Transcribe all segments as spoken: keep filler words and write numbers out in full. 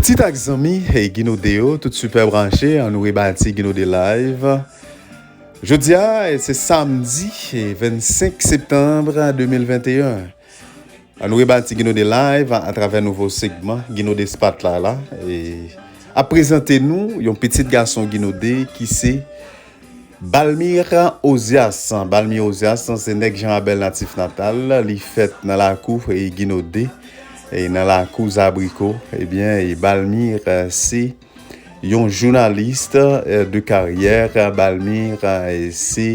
Ti tak zanmi, e Ginode yo, tout sipè branche, an nou rebati Ginode Live. Jodi a, e se samdi, e vennsenk septanm de mil venteyen. An nou rebati Ginode Live a, atravè nouvo segman Ginode Spotlight la. E ap prezante nou yon pitit gason Ginode ki se Balmir Ozias. Balmir Ozias se nèg Jan Rabèl natif natal. Li fèt nan lakou e Ginode, e nan lakou Zabriko. Ebyen, e Balmir, e se yon jounalis, e, de karyè. Balmir, e se,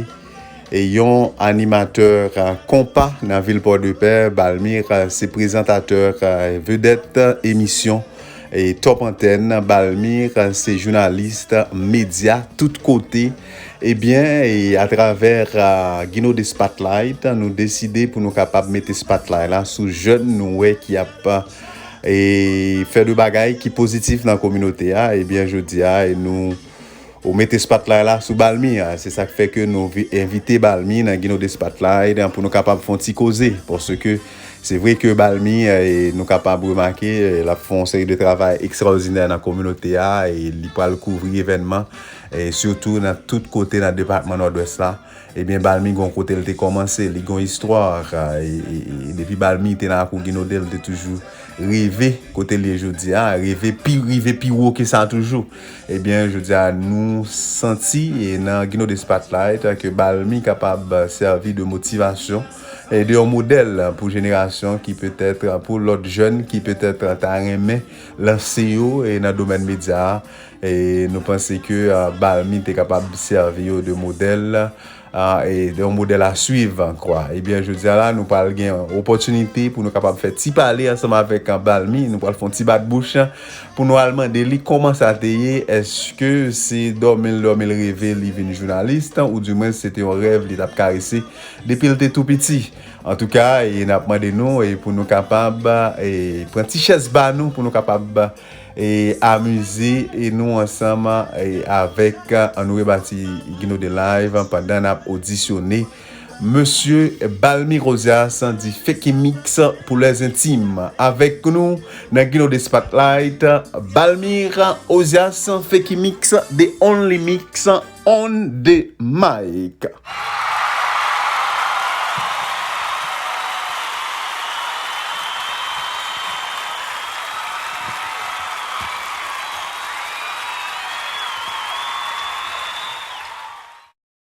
e, yon animatè, e, konpa nan vil Pòdepè. Balmir, e, se prezantatè, e, vedèt emisyon, e, Top Antenne. Balmir, e, se jounalis medya tout kote. Ebyen, e atravè, e, Ginode Spotlight, nou deside pou nou kapab mete spotlight la sou jèn nou wè ki ap, e, fè de bagay ki pozitif nan kominote a. Ebyen, jodi a, e nou ou mete spotlight la sou Balmir. Se sa k fè ke nou vi- envite Balmir nan Ginode Spotlight pou nou kapab fè yon ti koze. Paske se vre ke Balmir, e, nou kapab remake, e, l ap fè yon seri de travay ekstraòdinè nan kominote a, e li pral kouvri evènman, e sitou nan tout kote nan depatman Nòdwès la. Ebyen, Balmir gon kote l te kòmanse, li gon istwa, e, e, e depi Balmir te nan lakou Ginode, l te toujou reve kote l ye jodi a, reve pi, rive pi wo ke sa toujou. Ebyen, jodi a, nou santi, e nan Ginode Spotlight, ke Balmir kapab sèvi de motivasyon e de yon modèl pou jenerasyon ki petèt, pou lòt jèn ki petèt ta renmen lanse yo, e nan domèn medya a. E nou panse ke, e, Balmir te kapab sèvi yo de modèl, e, de yon modèl a swiv, kwa. Ebyen, jodi a la, nou pral gen opòtinite pou nou kapab fè ti pale ansanm avèk, e, Balmir. Nou pral fè yon ti bat bouch pou nou al mande li kòman sa te ye. Èske se dòmi l dòmi l reve li vin jounalis, oudimwen se te yon rèv li t ap karese depi l te tou piti? Antouka, e n ap mande nou, e pou nou kapab, e pran ti chèz ba nou, pou nou kapab, e amize, e nou ansanm, e avèk, e, an nou rebati Ginode Live pandan n ap odisyone Mesye Balmir Ozias di Feki Mix pou lèzentim. Avèk nou nan Ginode Spotlight, Balmir Ozias, Feki Mix, the only mix on the mic.